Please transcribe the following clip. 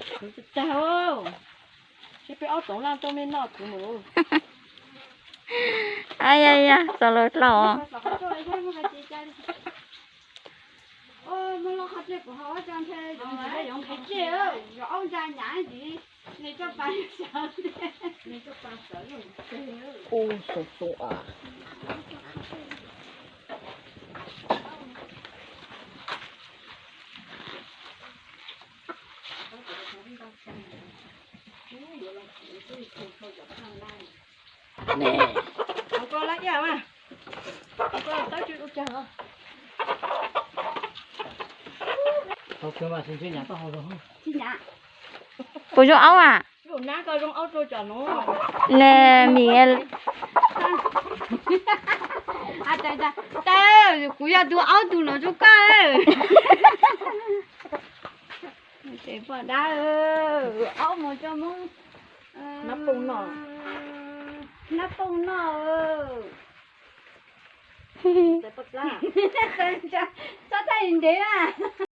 Tag, seb peb ob toom laj tuaj me noj kwv mus. Ay ya ya, txaus lawm dlau os. Ub, xoo xoo as. Puas zoo aub a? Ne, Miguel. Kuv yog tus aub tus no rau koj. Poj dab, aub mus coj Hmoob hnab pooj noj. Txhob thaij ntev na.